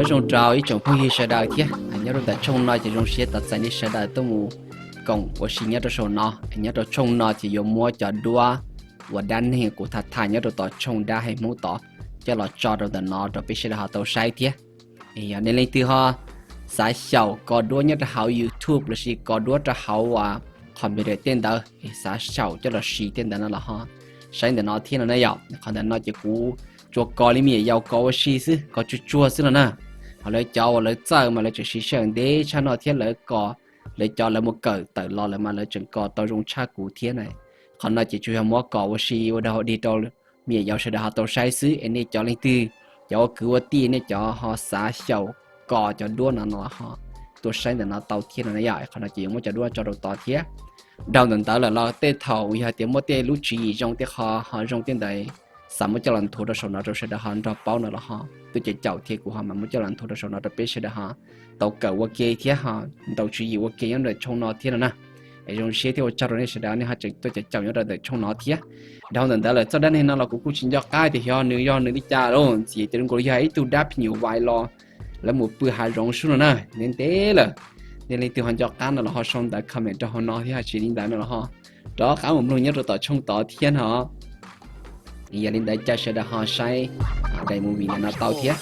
Zoo rau ib tsoom phooj ywg sawv daws thiab. Nyob rau ntawm tshooj no ces zoo siab tos txais nej sawv daws tuaj mus koom ua si nyob rau saum no. Nyob rau tshooj no ces yuav muab cov duab uas dab neeg kuv tham tham nyob rau tom tshooj dab hais Hmoob tod coj los tso rau ntawm no rau peb sawv daws ho tau saib thiab. Yog nej leej twg ho xav xyaum kos duab nyob rau hauv YouTube lossis kos duab rau hauv computer tej ntawd, xav xyaum coj los siv tej ntawd no los ho saib ntawm no thiab no na yom. Qhov ntawm no ces kuv tsuas kos li me nyuam yaus kos ua si xwb, kos tsuag tsuag xwb no na. Ho lawv cov uas lawv txawj mas lawv tseem siv sij hawm ntev tshaj no thiab lawv kos, lawv cov lawv mus kawm tawm los lawm mas lawv tseem kos tau zoo tshaj kuv thiab na. Qhov no ces tsuas yog muab kos ua si ua dog dig rau me nyuam yaus sawv daws ho tau saib xwb. Es nej cov leej twg, cov ua kwv ua tij nej cov ho xav xyaum kos cov duab no no ho tuaj saib ntawm no tau thiab no na yom. Qhov no ces yuav muab cov duab tso rau tod thiab. Dhau ntawm ntawd lawm los tej thaum yog tias muaj tej lub tswv yim zoo tej qho ho zoo tej ntawd, xav muab coj los nthuav rau saum no rau sawv daws ho nrog paub no los ho tuaj caum caum thiab kuv ho mam muab coj los nthuav rau saum no rau peb sawv daws ho tau kawm ua ke thiab ho ntaus tswv yim ua ke nyob ntawm tshooj no thiab no na. Es zoo siab thiab ua tsaug rau nej sawv daws nej ho tseem tuaj caum caum nyob rau ntawm tshooj no thiab. Dhau ntawm ntawd lawm txoj dab neeg no los kuv kuj tsis nco qab tias xyov nws yog nws li cas lawm, ntxim tias zoo nkaus yog ib tug dab phim nyuj vais los lawv mus pw hav zoov sub no na, ntev ntev lawm. Nej leej twg ho nco qab no los ho sau ntawv comment rau hauv no thiab, tsis li ntawd no los ho rov qab mus mloog nyob rau tom tshooj tod thiab no. Yog li ntawd caw sawv daws ho saib daim movie ntawm no tau thiab.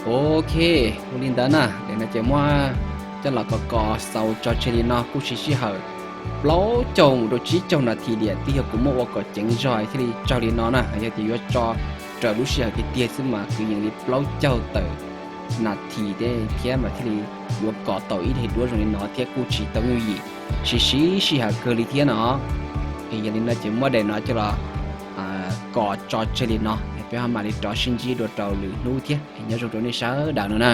Ok, ua li ntawd na, daim no ces muab coj los kos kos xaus tso tseg li no kuj siv sij hawm plaub caug mus rau tsib caug nas this diam, twb yog kuv muab ua kom ceev zog thiaj li tsawg li no na. Yog tias yuav tso raws lub sij hawm tiag tiag xwb mas kwv yees li plaub caug tawm nas this thiab mas thiaj li yuav kos tau ib daim duab zoo li no thiab kuj tsis tau yooj yim, siv siv sij hawm kawg li thiab no. Yog li no ces muab daim no coj los kos tso tseg li no, peb ho mam li rov sib ntsib dua rau lwm hnub thiab. Nyob zoo rau nej sawv daws no na.